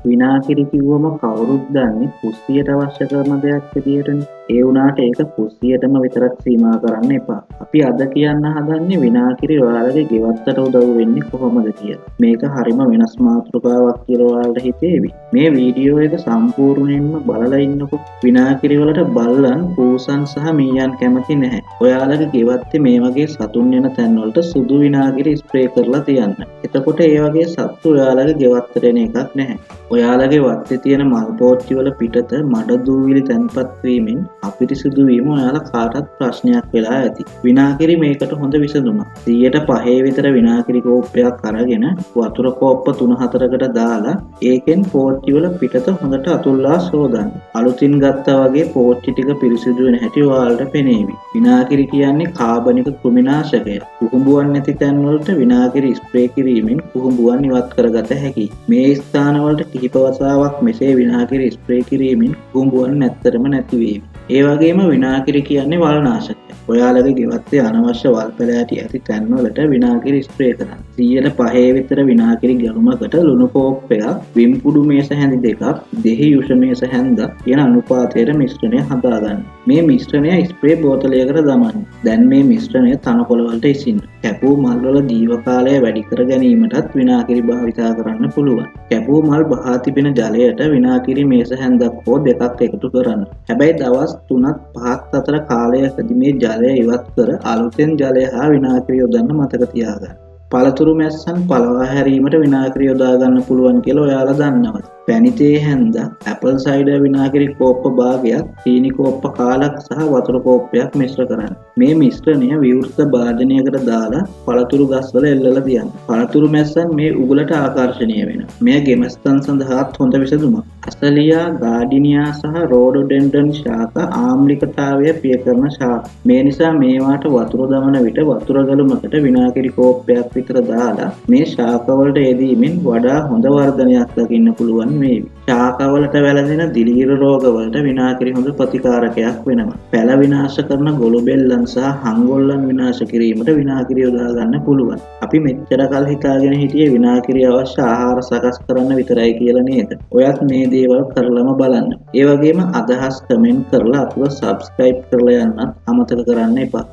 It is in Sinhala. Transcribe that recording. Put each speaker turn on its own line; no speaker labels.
විනාකිරි කිව්වම කවුරුත් දන්නේ කුස්සියට අවශ්‍ය කරන දෙයක් විදියටනේ. ඒ වුණාට ඒක කුස්සියටම විතරක් සීමා කරන්න එපා. අපි අද කියන්න හදන්නේ විනාකිරි ඔයාලගේ ගෙවත්තට උදව් වෙන්නේ කොහොමද කියලා. මේක හරිම වෙනස් මාතෘකාවක් කියලා ඔයාලට හිතේවි. මේ වීඩියෝ එක සම්පූර්ණයෙන්ම බලලා ඉන්නකො. විනාකිරි වලට බල්ලන්, පූසන් සහ මීයන් කැමති නැහැ. ඔයාලගේ ගෙවත්තේ මේ වගේ සතුන් යන තැන්වලට සුදු විනාකිරි ස්ප්‍රේ කරලා තියන්න. එතකොට ඒ වගේ සත්තු ඔයාලගේ ගෙවත්තට එන එකක් නැහැ. ඔයාලගේ වත්තේ තියෙන මල් පෝච්චි වල පිටත මඩ දූවිලි තැන්පත් වීමෙන් අපිරිසිදු වීම ඔයාලා කාටත් ප්‍රශ්නයක් වෙලා ඇති. විනාකිරි මේකට හොඳ විසඳුමක්. 105 විතර විනාකිරි කෝප්පයක් අරගෙන වතුර කෝප්ප 3-4කට දාලා ඒකෙන් පෝච්චි වල පිටත හොඳට අතුල්ලා සෝදන්න. අලුතින් ගත්තා වගේ පෝච්චි ටික පිරිසිදු වෙන හැටි ඔයාලට පෙනේවි. විනාකිරි කියන්නේ කාබනික කෘමිනාශකයක්. කුහුඹුවන් නැති තැන් වලට විනාකිරි ස්ප්‍රේ කිරීමෙන් කුහුඹුවන් ඉවත් කරගත හැකියි. මේ ස්ථානවලට කිහිප වතාවක් මෙසේ විනාකිරි ස්ප්‍රේ කිරීමෙන් කුහුඹුවන් නැත්තරම නැති වේවි. ඒ වගේම විනාකිරි කියන්නේ වල්නාශකයක්. ඔයාලගේ ගෙවත්තේ අනවශ්‍ය වල් පැලෑටි ඇති තැන්වලට විනාකිරි ස්ප්‍රේ කරන්න. 105 විතර විනාකිරි ගැලුමකට ලුණු කෝප්පයක්, විම් කුඩු මේස හැඳි දෙකක්, දෙහි යුෂ මේස හැන්දක් කියන අනුපාතයට මිශ්‍රණය හදාගන්න. මේ මිශ්‍රණය ස්ප්‍රේ බෝතලයකට දමන්න. දැන් මේ මිශ්‍රණය තනකොළ වලට ඉසින්න. කැපූ මල් වල ජීව කාලය වැඩි කර ගැනීමටත් විනාකිරි භාවිතා කරන්න පුළුවන්. කැපූ මල් බහා තිබෙන ජලයට විනාකිරි මේස හැන්දක් හෝ දෙකක් එකතු කරන්න. හැබැයි දවස් 3ත් 5ත් අතර කාලයකදී මේ ජලය ඉවත් කර අලුතෙන් ජලය හා විනාකිරි යොදන්න මතක තියාගන්න. පළතුරු මැස්සන් පලවා හැරීමට විනාකිරි යොදා ගන්න පුළුවන් කියලා ඔයාලා දන්නවද? පැණි තේ හැන්දක්, ඇපල් සයිඩර් විනාකිරි කෝප්ප භාගයක්, චීනි කෝප්ප කාලක් සහ වතුර කෝප්පයක් මිශ්‍ර කරන්න. මේ මිශ්‍රණය විවෘත භාජනයකට දාලා පළතුරු ගස්වල එල්ලලා තියන්න. පළතුරු මැස්සන් මේ උගලට ආකර්ෂණීය වෙනවා. මෙය ගෙමස්තන් සඳහාත් හොඳ විසඳුමක්. අසලියා, ගාඩිනියා සහ රෝඩොඩෙන්ඩ්‍රන් ශාක ආම්ලිකතාවය පිය කරන ශාක. මේ නිසා මේවාට වතුර දමන විට වතුර ගලුමකට විනාකිරි කෝප්පයක් විතර දාලා මේ ශාකවලට යෙදීමෙන් වඩා හොඳ වර්ධනයක් දකින්න පුළුවන් වේවි. ශාකවලට වැළඳෙන දිලීර රෝගවලට විනාකිරි හොඳ ප්‍රතිකාරකයක් වෙනවා. පැල විනාශ කරන ගොළු බෙල්ලන් සහ හංගොල්ලන් විනාශ කිරීමට විනාකිරි යොදා ගන්න පුළුවන්. අපි මෙච්චර කල් හිතාගෙන හිටියේ විනාකිරි අවශ්‍ය ආහාර සකස් කරන්න විතරයි කියලා නේද? ඔයත් මේ දේවල් කරලම බලන්න. ඒ වගේම අදහස් කමෙන්ට් කරලා අපිව සබ්ස්ක්‍රයිබ් කරලා යන්නත් අමතක කරන්න එපා.